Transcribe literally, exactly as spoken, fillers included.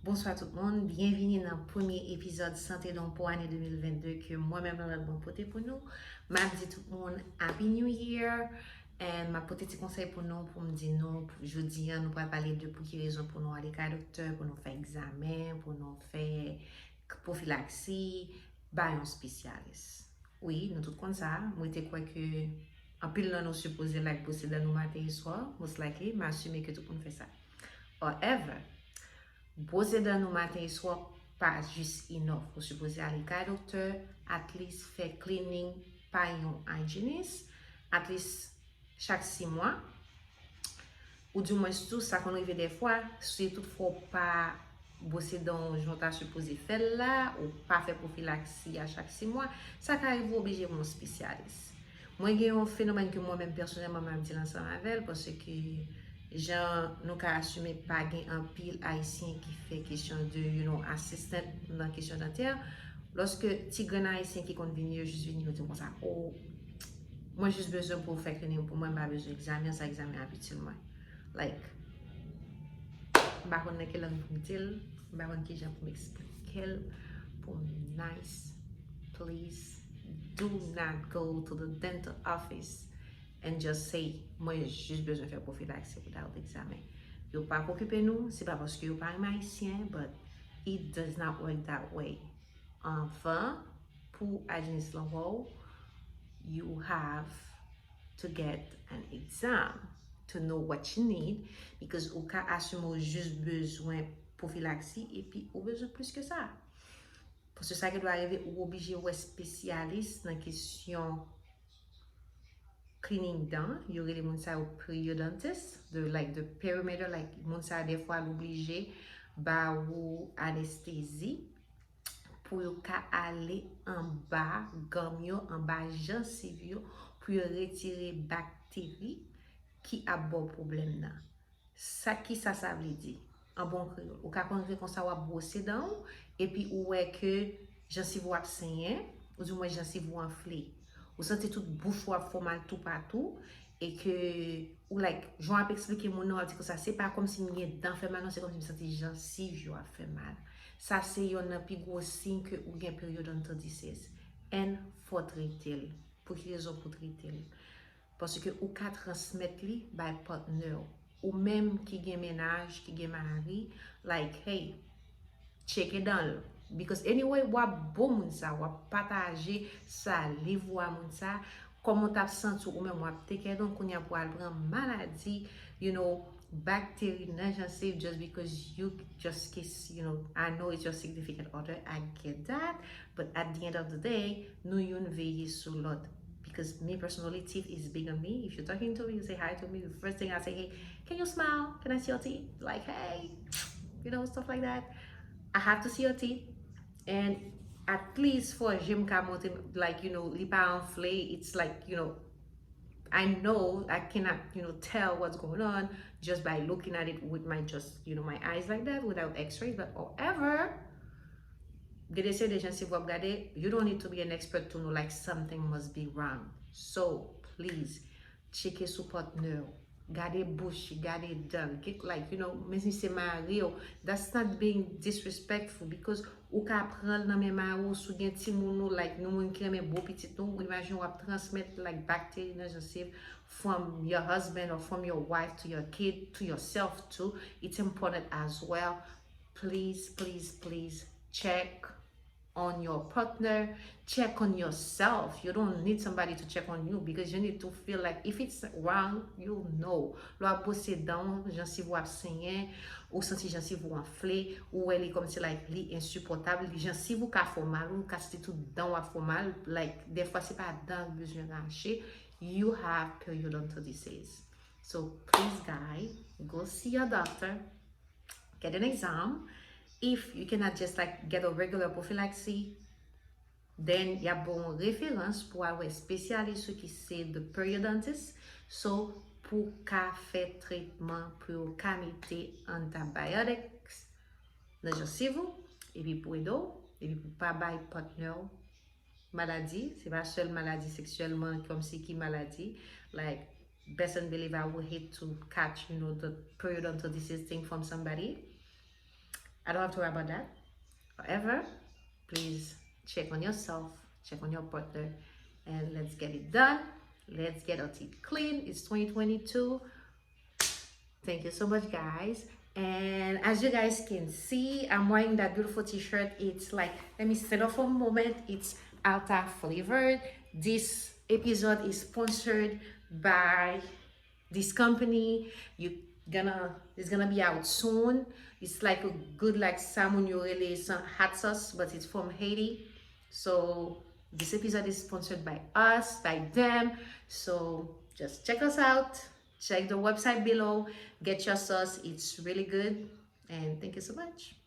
Bonswa tout moun, byenvini nan premye epizòd Sante Don pou ane de mil vennde ke mwen menm Lanlande mwen pote pou nou. M ap di tout moun Happy New Year! And m ap pote ti konsèy pou nou, pou m di nou, pou jodi a, nou pral pale de pou ki rezon pou nou ale kay doktè, pou nou fè egzamen, pou nou fè k- pwofilaksi, ba yon espesyalis. Wi, nou tout konn sa. Mwen te kwè ke anpil nan nou sipoze like bwose dan nou maten e swa. Most likely, m asime ke tout moun fè sa. However, bwose dan nou maten e swa pa jis enough. Ou sipoze ale kay doktè, at least fè cleaning pa yon hygienist, at least chak sis mwa. Ou di mwens tou, sa konn rive dèfwa, si toutfwa w pa bwose dan w jan w ta sipoze fè l la, ou pa fè pwofilaksi a chak sis mwa, sa ka rive w oblije wè yon espesyalis. Mwen gen yon fenomèn ke mwen menm pèsonèlman m ap deal ansanm avè l, paske jan nou ka asime pa gen anpil Ayisyen ki fè kesyon de, you know, asistan nan kesyon dantè. Lòske ti grenn Ayisyen ki konn vini yo jis vini yo di m konsa, o, mwen jis bezwen pou w fè cleaning pou mwen, m pa bezwen egzamen, sa egzamen ap itil mwen. Like, m pa konn nan ki lang pou m di l, m pa konn kijan pou m eksplike l pou m nice. Please do not go to the dental office and just say, mwen jis bezwen fè pwofilaksi without egzamen. Yo pa okipe nou, se pa paske yo pa renmen Ayisyen, but it does not work that way. Anvan pou hygienist lan wè w, you have to get an exam to know what you need, because ou ka asime w jis bezwen pwofilaksi epi ou bezwen plis ke sa. Paske sa gen dwa rive ou oblije wè espesyalis nan kesyon cleaning dan, yo rele moun sa yo periodontist, the, like, the perimeter, like, moun sa dèfwa l oblije ba ou anestezi pou yo ka ale anba ganm yo, anba jansiv yo, pou yo retire bakteri ki ap ba w pwoblèm nan. Sa, kisa sa vle di? An bon kreyòl, ou ka konn rive konsa w ap bwose dan w, epi ou wè ke jansiv ou ap senyen, ou di mwen jansiv ou anfle. Ou santi tout bouch ou ap fè w mal toupatou, e ke ou like, jan w ap eksplike moun nan, w ap di konsa, se pa kòmsi m gen dan fè mal non, se kòmsi m santi jansiv yo ap fè mal. Sa se yonn nan pi gwo siy ke ou gen periodontitis. And fò w trete l. Pou ki rezon pou w trete l? Paske ou ka transmèt li bay patnè w. Ou menm ki gen mennaj, ki gen mari, like, hey, tcheke dan l. Because anyway, w ap bo moun sa, w ap pataje saliv ou a moun sa, kòman w t ap santi w, ou menm w ap take care, donk kounye a pou al pran maladi, you know, bakteri nan jansiv just because you just kiss, you know, I know it's your significant other, I get that, but at the end of the day, nou youn veye sou lòt. Because me personally, teeth is big on me. If you're talking to me, you say hi to me, the first thing I say, hey, can you smile? Can I see your teeth? Like, hey, you know, stuff like that. I have to see your teeth. And at least fò je m ka montre, like, you know, li pa anfle, it's like, you know, I know I cannot, you know, tell what's going on just by looking at it with my just, you know, my eyes like that without x-rays. But however, gen de se de jansiv w ap gade, you don't need to be an expert to know like something must be wrong. So, please, tcheke sou patnè w. Gade bouch li, gade dan l. Get like, you know, menm si se mari w, that's not being disrespectful because ou ka pran l nan men mari w, si w gen timoun ou, like, nou moun ki renmen bo pitit nou, imajine w ap transmèt, like, bakteri nan jansiv from your husband or from your wife to your kid, to yourself too. It's important as well. Please, please, please check on your partner, check on yourself. You don't need somebody to check on you because you need to feel like if it's wrong, you know. Lè w ap bwose dan w, jansiv ou ap senyen, ou santi jansiv ou anfle, ou wè li kòmsi like li ensipòtab, li jansiv ou ka fè w mal, ou ka santi tout dan w ap fè w mal, like dèfwa se pa dan ki bezwen rache, you have periodontal disease. So please guy, go see your doctor, get an exam. If you cannot just like get a regular prophylaxis, then y ap ba w yon referans pou al wè espesyalis ou ki se the periodontist. So pou ka fè tretman pou yo ka mete antibiotics nan jansiv ou, epi pou ede w, epi pou pa bay patnè w maladi. Se pa sèl maladi seksyèlman, kòmsi ki maladi. Like, best and believe I would hate to catch, you know, the periodontal disease thing from somebody. I don't have to worry about that. However, please check on yourself, check on your partner, and let's get it done. Let's get our teeth clean. It's twenty twenty-two. Thank you so much, guys. And as you guys can see, I'm wearing that beautiful t-shirt. It's like, let me stand up for a moment. It's Alta flavored. This episode is sponsored by this company. You gonna it's gonna be out soon. It's like a good, like, salmon, you really, some hot sauce, but it's from Haiti. So this episode is sponsored by us, by them. So just check us out. Check the website below. Get your sauce. It's really good. And thank you so much.